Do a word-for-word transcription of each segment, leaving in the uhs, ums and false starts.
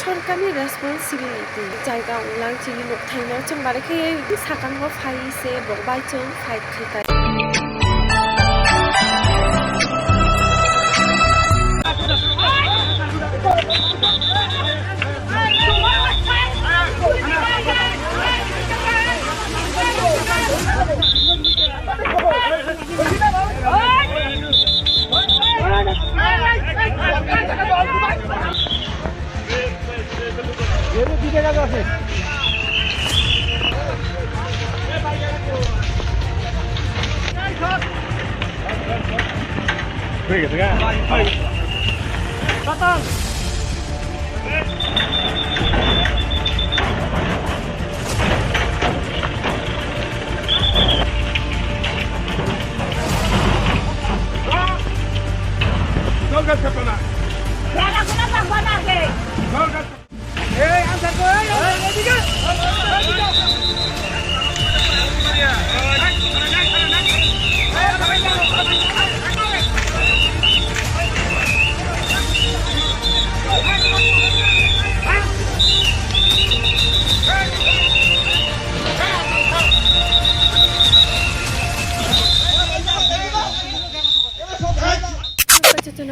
Sorkarni responsibility, jaiga onglang chini nukthaino chwng bare khe sakango phai se bo bai chwng fight khai tai.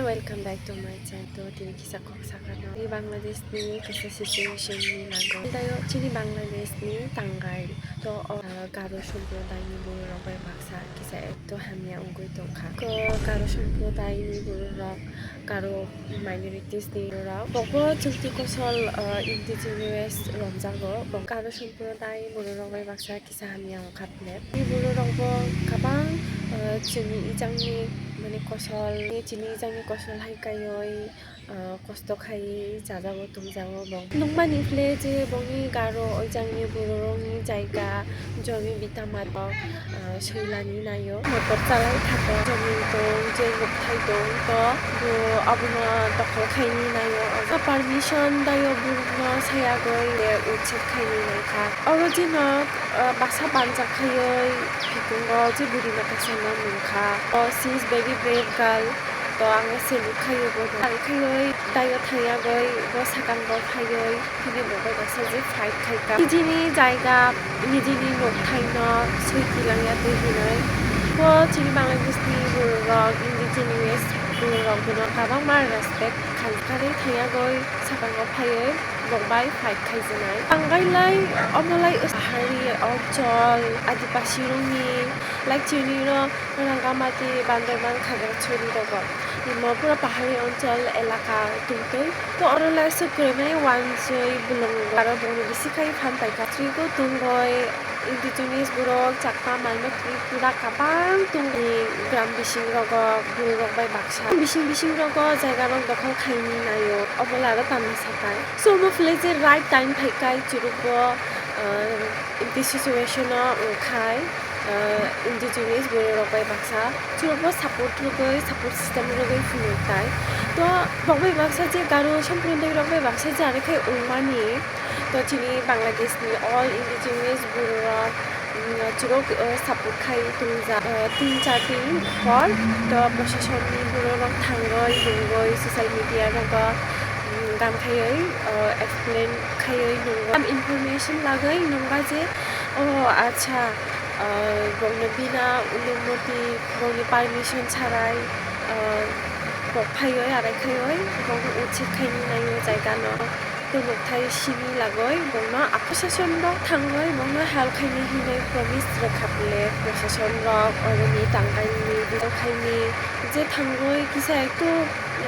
Welcome back to my channel. To tini kisa kok sakano ni Bangladesh ni kisa situation ni lago. Tayo chini Bangladesh ni Tangai to o, ah, Garo Sampradaya ni borok rok bai baksa kisa ekto hamya wngwi tongkha. Ko Garo Sampradaya ni borok rok, Garo minorities ni borok rok bo chwngti kosol, ah, indigenous romjago. Bo Garo Sampradaya borok rok bai baksa kisa hamya wngkha. Ni borok rok bo kabang, ah, chini ijang ni mane kosol, chini ijang ni kosol hai kaioi, ah, kosto khai chajago tongjago bo. Nukmani phle je bongni Garo ojang ni borok rok ni jaiga jomi bita mat rok, ah, soilani naio. Motor chalai thago, jomi tong, je nukthai tong to bo abono dokhol khaini naio. Permission daio borokno sayagoi le ucchit khaini naikha. Oro jino, ah, baksa banjak khaioi, phukungo je bwrwi no kaisa no nungkha. O, she is very brave girl. To ang salute khaio bono. Salute khaioi, daio thaiagoi, bo sakango phaioi, tini bo bai baksa je fight khaikha. Nijini jaiga, nijini nukthai no soi tilangya twi hinoi. Bo chini Bangladesh ni borok rok, indigenous borok rok bono kwbangma respect khaikha, thaiagoi sakango phaioi. Rok bai fight khaijaknai. Tangai lai omo lai pahari onchol, Adipasi rokni, like chini ro Rangamati, Bandarban, Khagrachari rogo. Imo pura pahari onchol elaka tongtwi. To oro lai aswk kwrwimani wansoi bolong aro bongni bisi khai phan paikha. Trigo tongoi. Indigenous borok, Chakma, Malmo, Tripura kabang tongni gram bising rogo borok rok bai baksa. Bising bising rogo jaga rok dokhol khaini naio, obo lai aro tamo sakai. So, omo phle je right time phaikai churukbo, ah, in this situation o wngkhai, ah, indigenous borok rok bai baksa churukbo support rwgwi, support system rwgwi phunuk tai. To, bo bai baksa je Garo Sampradaya rok bai baksa je are khe wngmani. To chini Bangladesh ni all indigenous borok rok, mm, churok, uh, support khai tongjak, uh, tin char din por. To proshashan ni borok rok thangwi nungwi social media rogo, mm, gam khaiwi, uh, explain khaiwi nungwi. Am information lagwi nungba je, oh, acha, uh, bongno bina unumoti, bongni permission sarai, uh, bok phaiwi arai khaiwi bongno ucchit khaini naio jaigano. Tei nukthai simi lagwi bongno a-, proshashan rok thangwi bongno help khaini hinwi promise rwkha bwle proshashan rok oroni tangkaini detail khaini je thangwi kisa ektu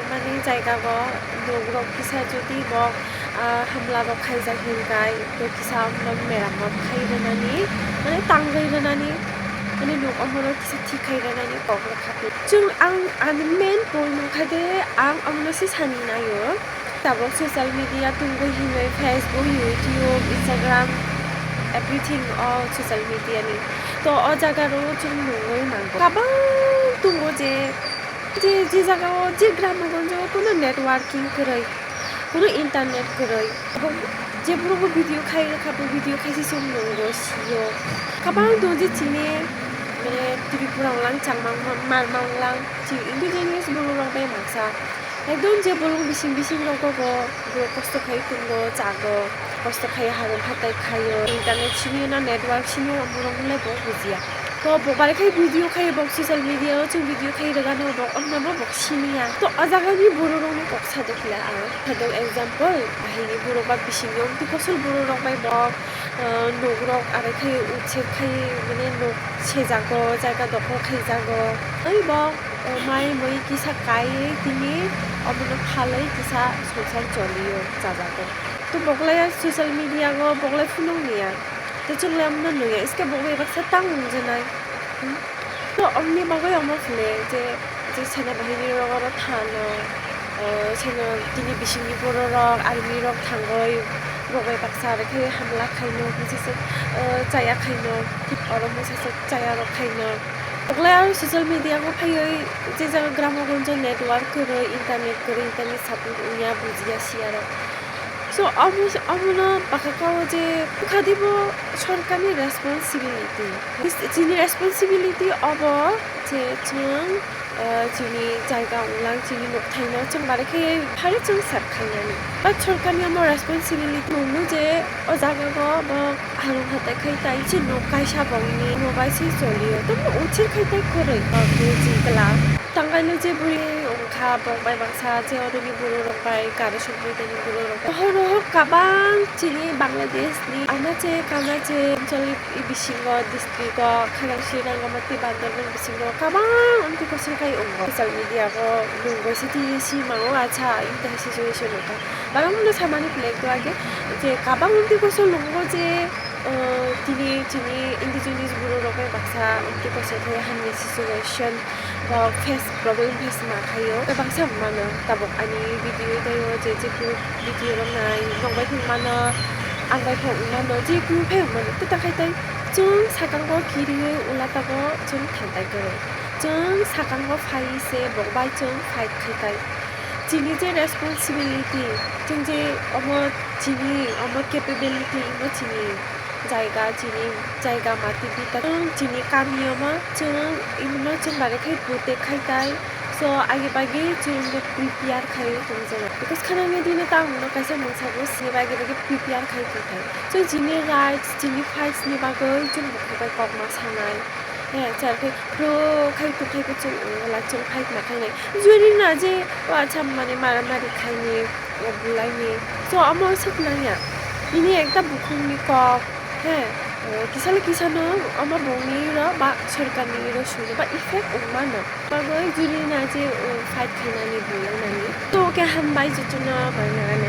mani jaiga bo nok rok kisa jodi bo, ah, hamla rok khaijak hinkai tei kisa omno meramot khai rwnani mane tangwi rwnani mane nok omono kisa thik khai rwnani kok rwkha. Chwng ang ani main point wngkha de ang omno se sani naio. Tabuk social media tungwi hinwi Facebook, YouTube, Instagram, everything o social media ni. To o jaga ro chwng nungwi mango. Kabang tungo je, je, je jaga o, je gram gonjo o kuno networking kwrwi, kuno internet kwrwi. Bo, je boro bo video khai rwkha, bo video khai se chwng nungo sio. Kabang tongo je chini, mane Tripura wnglang, Changma wnglang, Marma wnglang, chini indigenous borok rok bai mangsa. Ekdom je bolong bising bising rogo bo, bo kosto khai tongo, chago, kosto khai harung hatai khaio, internet siniyo na network siniyo borok le bo bujiya. To bo bare khai video khai bo social media o chwng video khai rega no bo, omna bo bo siniya. To o jaga ni borok rok ni kok sadok le ang, sadok example, ahini borok ba bising yo twi kosol borok rok bai bo, ah, nok rok are khai utse khai mane nok sejago, jaga dokhol khaijago. Oi bo, o mai mui kisa kaiwi tini omono phalwi kisa swngchar choliyo, chajago. To boklai social media o boklai phunuk niya. To chwng le omono nuya, iske boklai baksa tang wngjanai. Hmm? To omni bagwi omo phile je, je sena bahini rok oro thano, o sena tini bisingni borok rok, army rok thangwi boklai baksa aro khe hamla khaino, bisi se, o chaya khaino, oro bisi se chaya rok khaino. Oglai aro social media o phaiwi je jaga gramo gonjo network kwrwi, internet kwrwi, internet support wngya bujiya siya rok. So omo, omono baka kao je wngkha dibo sorkarni responsibility. Chini responsibility obo je chwng, eh, chini jaga wnglang, chini nokthaino chwng bare khe phari chwng save khainani. But sorkarni omo responsibility nungno je o jaga o bo Ang hatai khai tai se nok kaisa bongni mobile se choliyo. Tamo uchir khai tai kwrwi. Bangkhe chikla. Tangaino je buri wngkha bong bai baksa je odoni borok rok bai gari sokbai tani borok rok. Bohor bohor kabang chini Bangladesh ni anache kanache choli bisingo district o khalang sirang ama tei bandar bisingo kabang amtwi kosong khai wngo. Social media o nungbai se tini sima o acha amtwi hai situation wngkha. Barang no samani phlek do age je kabang amtwi kosong nungo je, uh, tini chini indigenous borok rok bai baksa amtwi kosong khai hamni situation rok face, problem face ma khaio. Baksa mano tabuk ani video taio je je kunu video rok nai nokbai phung mano, ang bai phung mano, je kunu phai mano. Tei takhai tai chwng sakang o kiriwi ula tago chwng thantai kwrwi. Chwng sakang o phai se bok bai chwng fight khai tai. Chini je responsibility, chwng je omo chini, omo capability, imo chini jaiga, chini jaiga mati bita, chwng chini kami omo, chwng imono chwng bare khai protect khai tai. So, agi bagi chwng no prepare khai tong jana. Because khanani dino tamo no kaisa mungsa bo sini agi bagi prepare khai tong thai. Chwng chini rights, chini fights ni bagwi chwng bukhuk bai kok ma sanai. He, chwng khe pro khai tong khai bo chwng wngla chwng fight ma khainai. Juri na je, o acha mane mara mari khaini, o bulaini. So, omo swk nangya. Nini ekta bukhukni kok, he, o kisa le kisa no omo bongni ro ba sorkarni ro sunu ba effect wngmano. Bagwi juri na je, o fight khainani bulainani. To khe hambai jotono, bai nai.